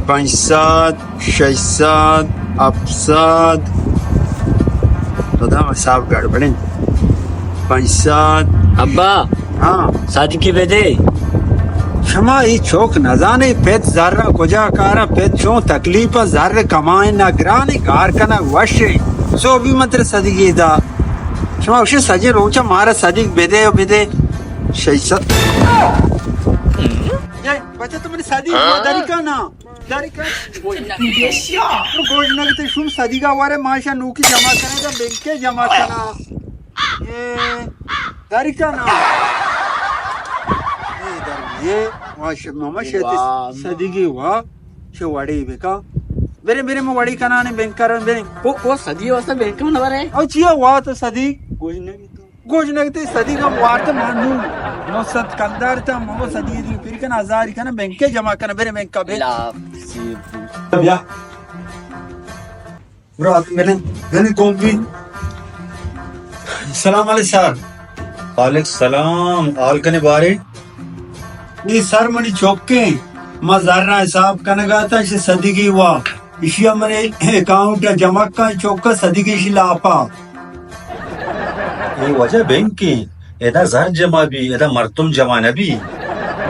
پنچ سد، شش سد، ہپت سد۔ تو دام حساب گڑبڑیں۔ پنچ سد۔ ابا، ہاں۔ صدیقی بدے۔ شما اے چوک نزانے، پت زر کجا کارا، پت چون تکلیف، زر کمائیں نہ گرانے، کار کنا وشے۔ سو بھی متر صدیقی دا۔ شما اوشے سجے روچا مارا صدیق بدے و بدے۔ شش سد۔ اے بچہ تو منی صدیق داری کنا۔ داری کن۔ تو گوش نہ بیتے شوم صدیقا وارے ماشا نوکی جمع کنا، دا بینکے جمع کنا۔ اے، داری کنا۔ اے در، اے، ماشا، ماما شیتی واہ۔ صدیقی وا، چه وڑی بکا۔ برے، برے، مو وڑی کنا نے بینک کرن برے۔ او، او صدیق واسطہ بینک نہ برے۔ او چیا وا تو صدیق؟ گوش نہ بیتے۔ گوش نہ بیتے، صدیق ہم وارت مانو۔ نو سد کلدار تا، مو صدیق دی پھر کنا، ہزار کنا، بینکے جمع کنا، برے بینک کا بے۔ لا، سی بیا۔ برو، آتے ملیں، ملیں کون بھی۔ سلام علیکم سر۔ وعلیکم سلام، حال کنے بارے؟ نی سر، منی چوکیں، ما زرا حساب کنگا تا، شے صدیقی وا۔ ایشی ء من اکاؤنٹ ء جمع کن، چوک ء صدیق ایشی لاپا۔ اے واجہ بینکیں، ادا زر جمع بی، ادا مردم جمع نہ بی۔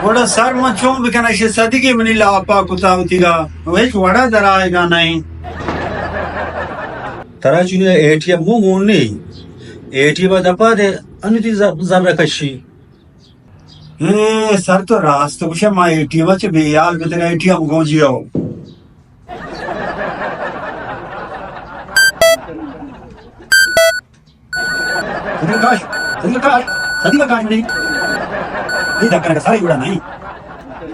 گڑا سر من چون بکناں، ایشی صدیق منی لاپا کتا وتیگا، ہچ وڑا در آئیگا نہیں۔ ترا چونی اے ٹی ایم گون گون نہیں؟ اے ٹی ایم دپا دے، انو تی زر، زر کشی۔ اے سر تو راست گوشے، ما اے ٹی ایم چ بے حال بتگا، اے ٹی ایم گون جیو۔ صدیق کاش، صدیق کاش، صدیق کاش منی۔ یہ دکن کا سارے گڑا نہیں۔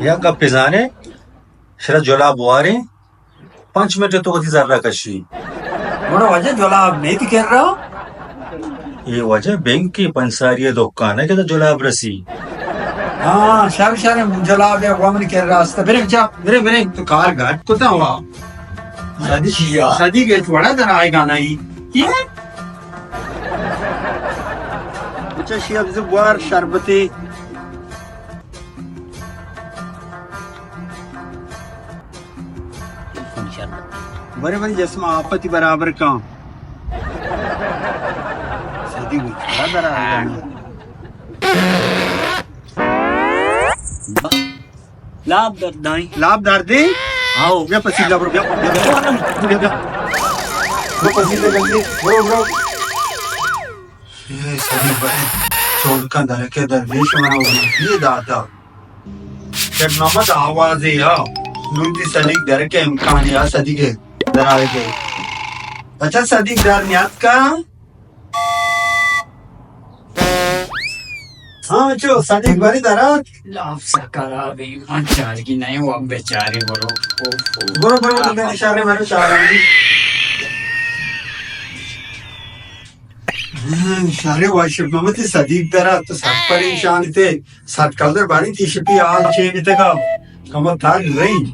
یا گپ زانے، شرا جلا بوارے، پنچ منٹ تو وتی زرا کشی۔ گڑا واجہ جلاب نہیں تی کر رہا۔ یہ واجہ بینک کی پنساری دکان ہے کہ تو جلاب رسی۔ ہاں، شر شر، جلاب ہے، وہ من کر رہا است۔ برے جا، برے، برے، تو کار گھٹ کتا ہوا۔ صدیق، صدیق، یہ وڑا در آئے گا نہیں۔ کیا؟ اچھا، شی ابز بوار شربتی۔ برے منی جسم آپتی برابر کن۔ صدیق، وچ برا در آ۔ لاپ درد دائیں۔ لاپ درد دیں؟ آؤ۔ بیا پسیلہ برو، بیا، بیا، بیا، بیا، بیا۔ برو پسیلہ جلدی، برو، برو۔ اے صدیق بھائی، چولکاں درکے درویش منا وردی داتا۔ شیخ محمد آوازے ہا، نون تی صدیق درکے امکانی ہا، صدیق درائے دے۔ اچھا صدیق در نیات کا؟ ہاں، چو صدیق بری درات۔ لاپ سکرا بی، من چارگی نہیں، وہ بیچارے برو۔ اوف، اوف۔ برو، برو، تو میرے شہر میں، میرے شہر میں۔ ہاں، شہر واش محمد صدیق درات، تو سب پریشان تھے۔ سات کلدر باری تی شپی آل چے بیتگا۔ کمو تاج رہی۔